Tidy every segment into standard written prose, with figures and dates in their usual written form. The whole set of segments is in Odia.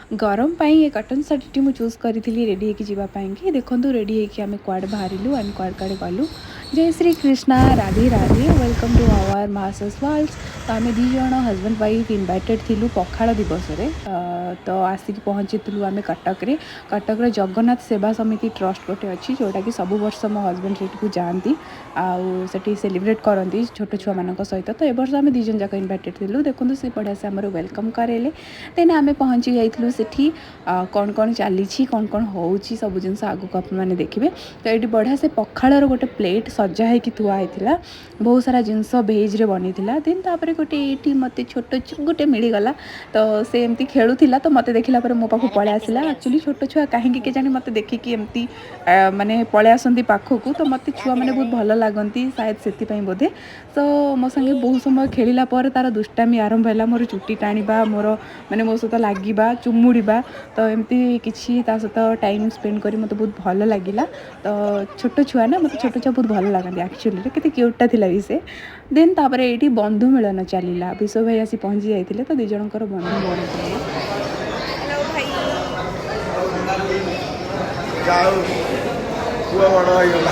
ଗରମ ପାଇଁ ଏ କଟନ୍ ଶାଢ଼ୀଟି ମୁଁ ଚୁଜ୍ କରିଥିଲି ରେଡ଼ି ହେଇକି ଯିବା ପାଇଁକି। ଦେଖନ୍ତୁ, ରେଡ଼ି ହେଇକି ଆମେ କୁଆଡ଼େ ବାହାରିଲୁ ଆଣ୍ଡ କୁଆଡ଼େ କୁଆଡ଼େ ଗଲୁ। ଜୟ Shri Krishna, Radhe Radhe. Welcome to our Mahasas World। ତ ଆମେ 2 ଜଣ ହଜବେଣ୍ଡ ୱାଇଫ୍ ଇନଭାଇଟେଡ଼୍ ଥିଲୁ ପଖାଳ ଦିବସରେ। ତ ଆସିକି ପହଞ୍ଚିଥିଲୁ ଆମେ କଟକରେ। କଟକର ଜଗନ୍ନାଥ ସେବା ସମିତି ଟ୍ରଷ୍ଟ ଗୋଟେ ଅଛି, ଯେଉଁଟାକି ସବୁ ବର୍ଷ ମୋ ହଜବେଣ୍ଡ ସେଇଠିକୁ ଯାଆନ୍ତି ଆଉ ସେଠି ସେଲିବ୍ରେଟ୍ କରନ୍ତି ଛୋଟ ଛୁଆମାନଙ୍କ ସହିତ। ତ ଏ ବର୍ଷ ଆମେ 2 ଜଣ ଯାକ ଇନଭାଇଟେଡ଼୍ ଥିଲୁ। ଦେଖନ୍ତୁ, ସେ ବଢ଼ିଆ ସେ ଆମର welcome କରେଇଲେ। ଦେନ୍ ଆମେ ପହଞ୍ଚି ଯାଇଥିଲୁ ସେଠି। କ'ଣ କ'ଣ ଚାଲିଛି, କ'ଣ କ'ଣ ହେଉଛି, ସବୁ ଜିନିଷ ଆଗକୁ ଆପଣମାନେ ଦେଖିବେ। ତ ଏଇଠି ବଢ଼ିଆ ସେ ପଖାଳର ଗୋଟେ ପ୍ଲେଟ୍ ସଜା ହେଇକି ଥୁଆ ହେଇଥିଲା। ବହୁତ ସାରା ଜିନିଷ ଭେଜ୍ରେ ବନିଥିଲା। ଦେନ୍ ତାପରେ ଗୋଟେ ଏଇଠି ମୋତେ ଛୋଟ ଗୋଟେ ମିଳିଗଲା। ତ ସେ ଏମିତି ଖେଳୁଥିଲା, ତ ମୋତେ ଦେଖିଲା ପରେ ମୋ ପାଖକୁ ଆରେ ପଳେଇ ପ୍ରାକ୍ଟିସ୍ ଆସିଲା। କରିବାକୁ। ଆକ୍ଚୁଆଲି ଛୋଟ ଛୁଆ କାହିଁକି କେଜାଣି ମୋତେ ଦେଖିକି ଏମିତି ମାନେ ପଳେଇ ଆସନ୍ତି ପାଖକୁ। ତ ମୋତେ ଛୁଆମାନେ ବହୁତ ଭଲ ଲାଗନ୍ତି, ସାୟଦ ସେଥିପାଇଁ ବୋଧେ। ତ ମୋ ସାଙ୍ଗେ ବହୁତ ସମୟ ଖେଳିଲା ପରେ ତାର ଦୁଷ୍ଟାମି ଆରମ୍ଭ ହେଲା, ମୋର ଚୁଟି ଟାଣିବା, ମୋର ମାନେ ମୋ ସହିତ ଲାଗିବା, ଚୁମୁଡ଼ିବା। ତ ଏମିତି କିଛି ତା ସହିତ ଟାଇମ୍ ସ୍ପେଣ୍ଡ କରି ମୋତେ ବହୁତ ଭଲ ଲାଗିଲା। ତ ଛୋଟ ଛୁଆ ନା, ମୋତେ ଛୋଟ ଛୁଆ ବହୁତ ଭଲ ଲାଗନ୍ତି ଆକ୍ଚୁଆଲିରେ। କେତେ କ୍ୟୁଟ୍ଟା ଥିଲା ବି ସେ। ଦେନ୍ ତାପରେ ଏଇଠି ବନ୍ଧୁ ମିଳନ ଚାଲିଲା। ବିଶ୍ୱ ଭାଇ ଆସି ପହଞ୍ଚି ଯାଇଥିଲେ, ତ 2 ଜଣଙ୍କର ବନ୍ଧୁ ମିଳନ ଚାଲିଲା। ହ୍ୟାଲୋ ଭାଇ। ଯାଉ, ପୁଅ ବଡ଼ ହେଇଗଲା।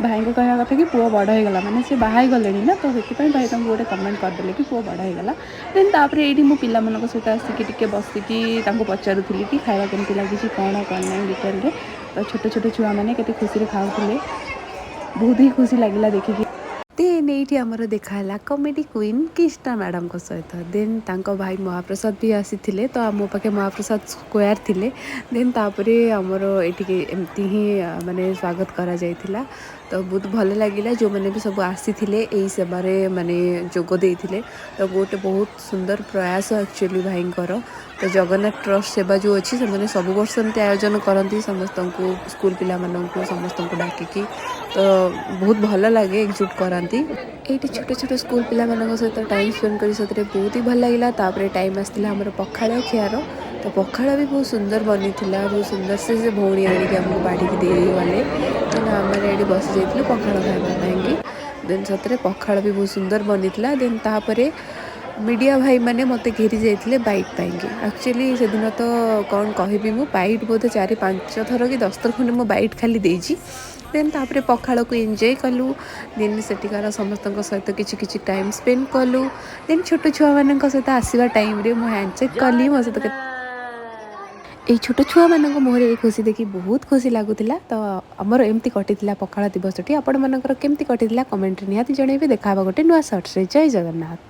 ଭାଇଙ୍କ କହିବା କଥା କି ପୁଅ ବଡ଼ ହେଇଗଲା, ମାନେ ସେ ବାହା ହେଇଗଲେଣି ନା, ତ ସେଥିପାଇଁ ଭାଇ ତାଙ୍କୁ ଗୋଟେ କମେଣ୍ଟ କରିଦେଲେ କି ପୁଅ ବଡ଼ ହେଇଗଲା। ଦେନ୍ ତାପରେ ଏଇଠି ମୁଁ ପିଲାମାନଙ୍କ ସହିତ ଆସିକି ଟିକେ ବସିକି ତାଙ୍କୁ ପଚାରୁଥିଲି କି ଖାଇବା କେମିତି ଲାଗିଛି, କ'ଣ କ'ଣ ନାହିଁ ଡିଟେଲରେ। ତ ଛୋଟ ଛୋଟ ଛୁଆମାନେ କେତେ ଖୁସିରେ ଖାଉଥିଲେ, ବହୁତ ହି ଖୁସି ଲାଗିଲା ଦେଖିକି। ଦେନ୍ ଏଇଠି ଆମର ଦେଖା ହେଲା କମେଡ଼ି କୁଇନ୍ କିଷ୍ଟା ମ୍ୟାଡ଼ାମଙ୍କ ସହିତ। ଦେନ୍ ତାଙ୍କ ଭାଇ ମହାପ୍ରସାଦ ବି ଆସିଥିଲେ। ତ ମୋ ପାଖେ ମହାପ୍ରସାଦ ସ୍କୋୟାର ଥିଲେ। ଦେନ୍ ତାପରେ ଆମର ଏଠିକି ଏମିତି ହିଁ ମାନେ ସ୍ୱାଗତ କରାଯାଇଥିଲା। ତ ବହୁତ ଭଲ ଲାଗିଲା। ଯେଉଁମାନେ ବି ସବୁ ଆସିଥିଲେ, ଏଇ ସେବାରେ ମାନେ ଯୋଗ ଦେଇଥିଲେ, ତ ଗୋଟେ ବହୁତ ସୁନ୍ଦର ପ୍ରୟାସ ଆକ୍ଚୁଆଲି ଭାଇଙ୍କର। ତ ଜଗନ୍ନାଥ ଟ୍ରଷ୍ଟ ସେବା ଯେଉଁ ଅଛି, ସେମାନେ ସବୁ ବର୍ଷ ଏମିତି ଆୟୋଜନ କରନ୍ତି, ସମସ୍ତଙ୍କୁ, ସ୍କୁଲ ପିଲାମାନଙ୍କୁ ସମସ୍ତଙ୍କୁ ଡାକିକି। ତ ବହୁତ ଭଲ ଲାଗେ, ଏକଜୁଟ କରାନ୍ତି। ଏଇଠି ଛୋଟ ଛୋଟ ସ୍କୁଲ ପିଲାମାନଙ୍କ ସହିତ ଟାଇମ୍ ସ୍ପେଣ୍ଡ କରି ସେଥିରେ ବହୁତ ହି ଭଲ ଲାଗିଲା। ତାପରେ ଟାଇମ୍ ଆସିଥିଲା ଆମର ପଖାଳ ଖିଆର। ତ ପଖାଳ ବି ବହୁତ ସୁନ୍ଦର ବନିଥିଲା। ବହୁତ ସୁନ୍ଦର ସେ ଭଉଣୀ ଆଣିକି ଆମକୁ ବାଢ଼ିକି ଦେଇଗଲେ। ଦେନ୍ ଆମେ ଏଇଠି ବସି ଯାଇଥିଲୁ ପଖାଳ ଖାଇବା ପାଇଁକି। ଦେନ୍ ସତରେ ପଖାଳ ବି ବହୁତ ସୁନ୍ଦର ବନିଥିଲା। ଦେନ୍ ତାପରେ ମିଡ଼ିଆ ଭାଇମାନେ ମୋତେ ଘେରି ଯାଇଥିଲେ ବାଇଟ୍ ପାଇଁକି। ଆକ୍ଚୁଆଲି ସେଦିନ ତ କ'ଣ କହିବି, ମୁଁ ବାଇଟ୍ ବୋଧେ ଚାରି ପାଞ୍ଚ ଥର କି 10 ଥର ଖଣ୍ଡେ ମୁଁ ବାଇଟ୍ ଖାଲି ଦେଇଛି। ଦେନ୍ ତାପରେ ପଖାଳକୁ ଏନ୍ଜୟ କଲୁ। ଦେନ୍ ସେଠିକାର ସମସ୍ତଙ୍କ ସହିତ କିଛି କିଛି ଟାଇମ୍ ସ୍ପେଣ୍ଡ କଲୁ। ଦେନ୍ ଛୋଟ ଛୁଆମାନଙ୍କ ସହିତ ଆସିବା ଟାଇମ୍ରେ ମୁଁ ହ୍ୟାଣ୍ଡସେକ୍ କଲି। ମୋ ସହିତ ଏଇ ଛୋଟ ଛୁଆମାନଙ୍କ ମୁହଁରେ ଏଇ ଖୁସି ଦେଖି ବହୁତ ଖୁସି ଲାଗୁଥିଲା। ତ ଆମର ଏମିତି କଟିଥିଲା ପଖାଳ ଦିବସଟି। ଆପଣମାନଙ୍କର କେମିତି କଟିଥିଲା, କମେଣ୍ଟରେ ନିହାତି ଜଣାଇବେ। ଦେଖା ହେବ ଗୋଟେ ନୂଆ ସର୍ଟସରେ। ଜୟ ଜଗନ୍ନାଥ।